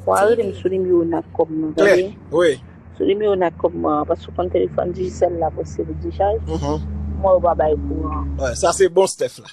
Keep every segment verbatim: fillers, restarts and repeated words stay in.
Wa rele m sou nimewo Natcom nan, tande? Wi. Sou nimewo Natcom nan, paske w konn telefòn Digicel la pou se pou dichaj. Mhm. Mwen, yo pa bay kouran. Wè, sa se bon Steph la.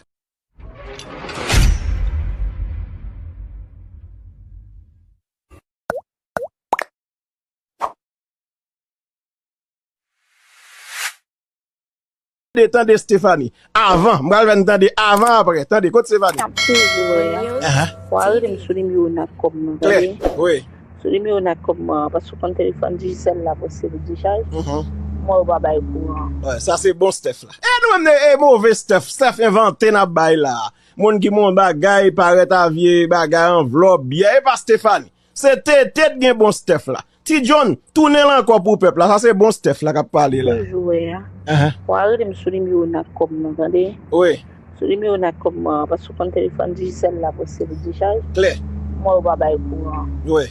Tande, tande Stephanie. Avan, m pral fè n tande avan apre. Tande, kot Stephanie? N ap toujou wè a. Ahan. Wa rele m sou nimewo Natcom nan, tande? Wi. Sou nimewo Natcom nan, paske w konn telefòn Digicel la pou se pou dichaj. Mhm. Mwen, yo pa bay kouran. Wè, sa se bon Steph la. E nou menm, e move Steph. Steph envante n ap bay la. Moun ki moun bagay, parèt a vye bagay, anvlòp, byè, e pa Stephanie. Se T T t gen bon Steph la. Ti John, tounen l ankò pou pèp la. Sa se bon Steph la k ap pale la. Toujou wè a. Ahan. Wa rele m sou nimewo Natcom nan, tande? Wi. Sou nimewo Natcom nan, paske w konn telefòn Digicel la pou se pou dichaj. Klè. Mwen, yo pa bay kouran. Wi.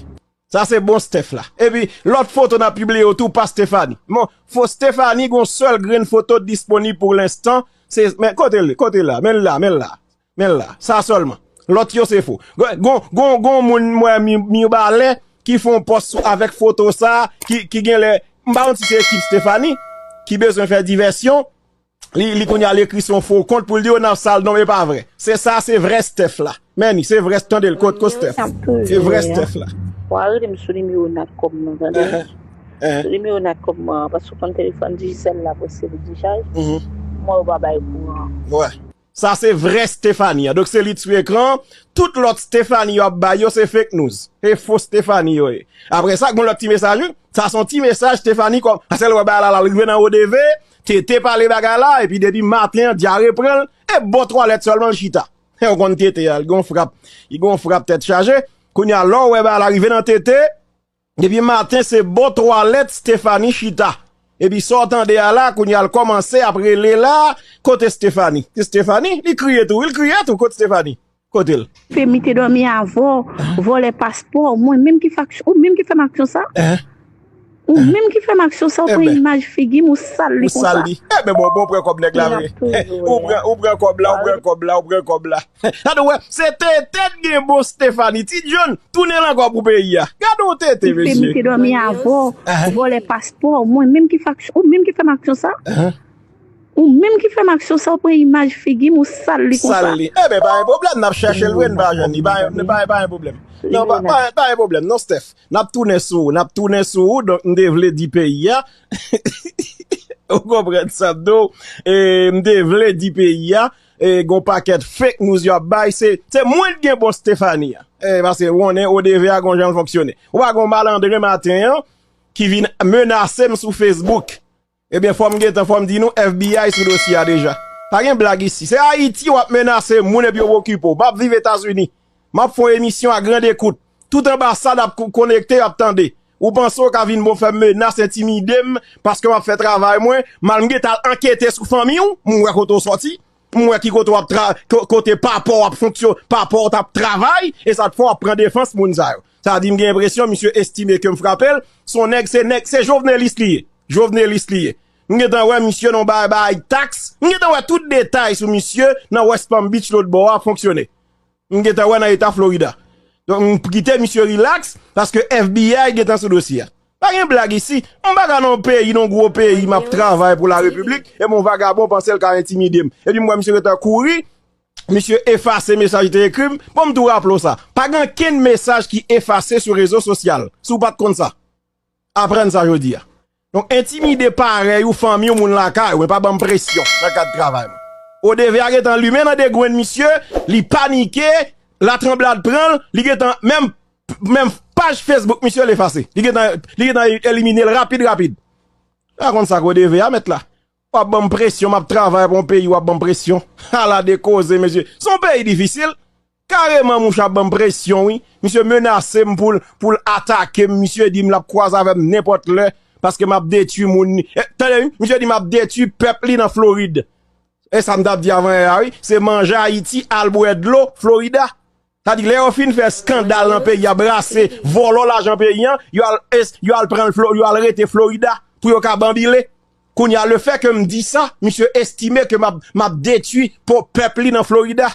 Sa se bon Steph la. Epi, lòt foto n ap pibliye yo tou pa Stephanie. Bon, fo Stephanie gon sèl grenn foto disponib pou lenstan. Se, men kote l, kote l la, men l la, men l la. Men l la, sa sèlman. Lòt yo se fo. Gon, gon, gon, gon moun m wè mi, mibalè ki fè yon pòs sou, avèk foto sa, ki, ki genlè, m pa konn si se ekip Stephanie, ki bezwen fè divèsyon. Li, li kounye a l ekri sou yon fo kont pou l di, "O, n ap sal non, e pa vre." Se sa, se vrè Steph la. Men ni, se vrè, tande l, kot, kot Steph. Se vrè Steph la. Wa rele m sou nimewo Natcom nan, tande? Ahan. Ahan. Sou nimewo Natcom nan, paske w konn telefòn Digicel la pou se pou dichaj. Mhm. Mwen, yo pa bay kouran. Wè. Sa se vrè Stephanie an. Donk se li t sou ekran an. Tout lòt Stephanie yo ap bay yo se fake news. E fo Stephanie yo ye. Apre sa, gon lòt ti mesaj, wi. Sa se yon ti mesaj Stephanie kòm. Sa se lè w wè bagay la, l al rive nan O D V, T T pale bagay la, epi depi maten an, dyare pran l, e bò twalèt sèlman l chita. E w konn T T a, li gon frap, li gon frap tèt chaje. Kounye a, lè w wè bagay la rive nan T T, depi maten, se bò twalèt Stephanie chita. Epi sa w tande a la, kounye a l kòmanse ap rele la, kote Stephanie? Stephanie, li kriye tou, wi, l kriye tou, kote Stephanie? Kote l? Femi te dòmi avè w, vòlè paspò, mwen menm ki fè aksyon, ou menm ki fè m aksyon sa? Hein? Ou menm ki fè m aksyon sa, ou pran imaj figi m, ou sal li konsa. Ou sal li. Eben bon, bon, pran kòb nèg la vre. Ou pran, ou pran kòb la, ou pran kòb la, ou pran kòb la. Gade w wè, se T T t gen bon Stephanie. Ti John, tounen l ankò pou peyi a. Gade w T T, mesye. Femi te dòmi avè w, vòlè paspò, mwen menm ki fè aksyon, ou menm ki fè m aksyon sa? Ou menm ki fè m aksyon sa, ou pran imaj figi m, ou sal li konsa. Sal li. Eben, pa gen pwoblèm, n ap chèche l vre, n pa jwenn li. Pa, pa, pa gen pwoblèm. Non, pa, pa, pa gen pwoblèm, non, Steph. N ap tounen sou ou, n ap tounen sou ou, donk, m te vle di peyi a. Ou konprann sa m di w? E, m te vle di peyi a, e, gon pakèt fake news y ap bay, se, se mwen k gen bon Stephanie a. E, paske w konnen O D V a gon jan l fonksyone. Ou pa gon malandren maten an ki vin menase m sou Facebook. Ebyen, fò m gentan, fò m di nou, F B I sou dosye a deja. Pa gen blag isi. Se Ayiti w ap menase moun epi yo okipe w. M ap viv Etazini. M ap fè yon emisyon a grande écoute. Tout anbasad ap ko-, konekte, y ap tande. Ou panse w ka vin bon fè m menas, entimide m, paske m ap fè travay mwen, m al m gentan al ankete sou fanmi w, m wè kote w sòti, m wè ki kote w ap tra-, ko-, kote papa w ap fonksyon-, papa w t ap travay, e sa k fè w ap pran defans moun sa yo. Sa di m gen enpresyon misye estime ke m frape l, se yon nèg, se nèg, se jovnelis li ye. Jovnelis li ye. M gentan wè misye nan bay, bay taks. M gentan wè tout detay sou misye nan West Palm Beach lòt bò a ap fonksyone. M gentan wè nan eta Florida. Donk, m kite misye rilaks, paske F B I gentan sou dosye a. Pa gen blag isi. M pa ka nan yon peyi, nan yon gwo peyi, m ap travay pou la repiblik, epi yon vagabon panse l ka entimide m. Epi m wè misye gentan kouri, misye efase mesaj li te ekri m. Bon, m tou raple w sa. Pa gen okenn mesaj ki efase sou rezo sosyal. Si w pa t konn sa. Aprann sa jodi a. Donk, entimide parèy ou, fanmi ou, moun lakay ou, men pa ban m presyon nan kad travay mwen. O D V a gentan limen nan degrenn misye, li panike, latranblad pran l, li gentan, menm, menm paj Facebook misye l efase. Li gentan, li gentan elimine l rapid, rapid. Pa konn sa k O D V a mèt la. W ap ban m presyon, m ap travay pou yon peyi, w ap ban m presyon. Ala de koze, mesye. Se yon peyi difisil. Kareman, mouche ap ban m presyon, wi. Misye menase m pou l, pou l atake m. Misye di m l ap kwaze avè m nenpòt lè, paske m ap detwi moun li. E, tande, wi. Misye di m ap detwi pèp li nan Florid. E sa m t ap di avan yè a, wi. Se manje Ayiti, al bwè dlo Florida. Sa di, lè yo fin fè eskandal nan peyi a, brase, vòlò lajan peyi an, yo al, es-, yo al pran l Flo-, yo al rete Florida pou yo ka banbile. Kounye a, lefètke m di sa, misye estime ke m ap, m ap detwi po-, pèp li nan Florida.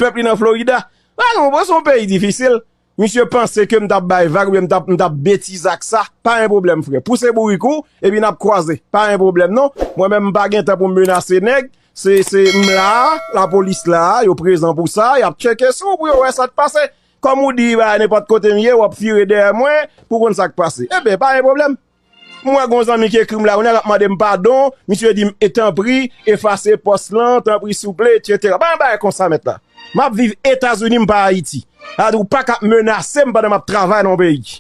Pèp li nan Florida. A non, bon, se yon peyi difisil. Misye panse ke m t ap bay vag oubyen m t ap, m t ap betize ak sa, pa gen pwoblèm, frè. Pouse bourik ou, epi n ap kwaze. Pa gen pwoblèm, non. Mwen menm, m pa gen tan pou m menase nèg. Se, se, m la, lapolis la, yo prezan pou sa, y ap tcheke sou ou pou yo wè sa k pase. Kòm ou di, ba, nenpòt kote m ye, w ap vire dèyè mwen pou konn sa k pase. Eben, pa gen pwoblèm. M wè gon zanmi ki ekri m la, kounye a l ap mande m padon, misye di m, e tanpri, efase pòs lan, tanpri, souple, etsetera. Pa gen bagay konsa, mèt la. M ap viv Etazini, m pa Ayiti. Sa di ou pa ka ap menase m pandan m ap travay nan yon peyi.